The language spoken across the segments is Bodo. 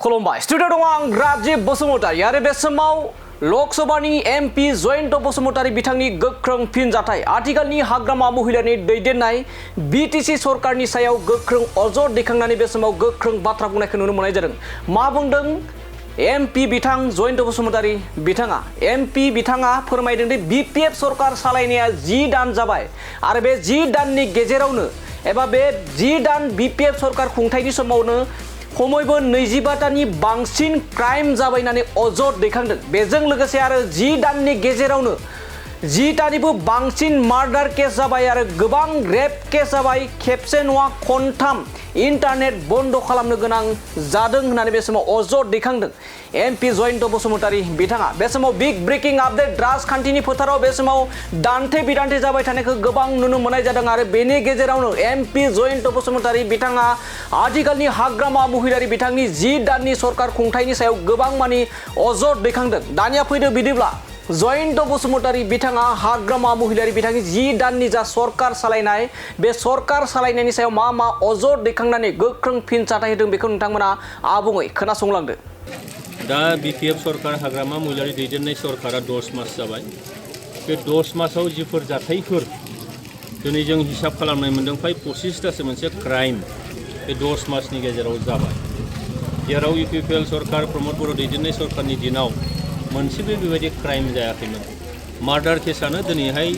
खुलुमबाय स्टुडिअ दङ आं राजिब बसुमतारी आरो बे समाव लकसभानि एमपि जयन्त बसुमतारी बिथांनि गोख्रों फिनजाथाय आथिखालनि हाग्रामा महिलानि दैदेननाय बिटिसि सरकारनि सायाव गोख्रों अजद दैखांनानै बे समाव गोख्रों बाथ्रा बुंनायखौ नुनो मोननाय जादों। मा बुंदों एमपि बिथां जयन्त बसुमतारी बिथाङा? एमपि बिथाङा फोरमायदों दि बिपिएफ सरकार सालायनाया 10 दान जाबाय आरो बे 10 दाननि गेजेरावनो एबा बे 10 दान बिपिएफ सरकार खुंथायनि समावनो खमैबो 25तानि बांसिन क्राइम जाबाय होननानै अजद दैखांदों। बेजों लोगोसे आरो 10 दाननि गेजेरावनो 10तानिबो बांसिन मार्डार केस जाबाय आरो गोबां रेप केस जाबाय। खेबसे नङा खनथाम इन्टारनेट बन्द खालामनो गोनां जादों होननानै बे समाव अजद दैखांदों एमपि जयन्त बसुमतारी बिथाङा। बे समाव बिग ब्रेकिं आपडेट राजखान्थिनि फोथाराव बे समाव दान्थे बिदान्थे जाबाय थानायखौ गोबां नुनो मोननाय जादों आरो बेनि गेजेरावनो एमपि जयन्त बसुमतारी बिथाङा आथिखालनि हाग्रामा महिलारि बिथांनि 10 दाननि सरकार खुंथायनि सायाव गोबां मानि अजद दैखांदों। दानिया फैदो बिदिब्ला जयन्त बसुमतारी बिथाङा हाग्रामा महिलारि बिथांनि 10 दाननि जा सरकार सालायनाय बे सरकार सालायनायनि सायाव मा अजद दैखांनानै गोख्रों फिनजाथाय होदों बेखौ नोंथांमोना आबुङै खोनासंलांदो। दा बिपिएफ सरकार हाग्रामा महिलारि दैदेननाय सरकारा 10 मास जाबाय। बे 10 मासाव जिफोर जाथायफोर दिनै जों हिसाब खालामनाय मोनदों फ्राय 25तासो मोनसे क्राइम बे 10 मासनि गेजेराव जाबाय। जेराव इउपिपिएल सरकार प्रमद बर' दैदेननाय सरकारनि दिनाव मोनसेबो बेबायदि क्राइम जायाखैमोन। मार्डार केसानो दिनैहाय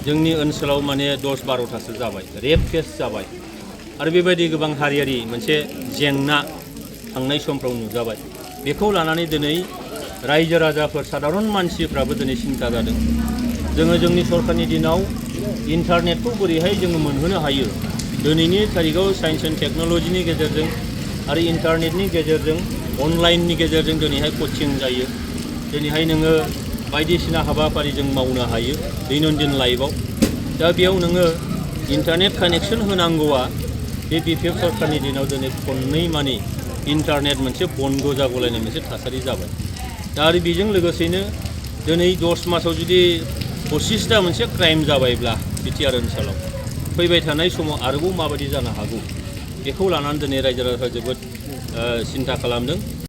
जोंनि ओनसोलाव माने 10-12तासो जाबाय। रेप केस जाबाय आरो बेबायदि गोबां हारियारि मोनसे जेंना थांनाय समफ्राव नुजाबाय। बेखौ लानानै दिनै रायजो राजाफोर साधारन मानसिफ्राबो दिनै सिन्था जादों। जोङो जोंनि सरकारनि दिनाव इन्टारनेटखौ बोरैहाय जोङो मोनहोनो हायो। दिनैनि तारिखाव साइन्स एन्ड टेक्न'लजिनि गेजेरजों आरो इन्टारनेटनि गेजेरजों अनलाइननि गेजेरजों दिनैहाय कचिं जायो। दिनैहाय नोङो बायदिसिना हाबाफारि जों मावनो हायो दैनन्दिन लाइफआव। दा बेयाव नोङो इन्टारनेट कानेक्सन होनांगौआ बे बिपिएफ सरकारनि दिनाव दिनै खननै मानि इन्टारनेट मोनसे बन्द जागलायनाय मोनसे थासारि जाबाय। दा आरो बेजों लोगोसेनो दिनै 10 मासाव जुदि 25ता मोनसे क्राइम जाबायब्ला बिटिआर ओनसोलाव फैबाय थानाय समाव आरोबाव माबायदि जानो हागौ बेखौ लानानै दिनै रायजो राजाफ्रा जोबोद सिन्था खालामदों।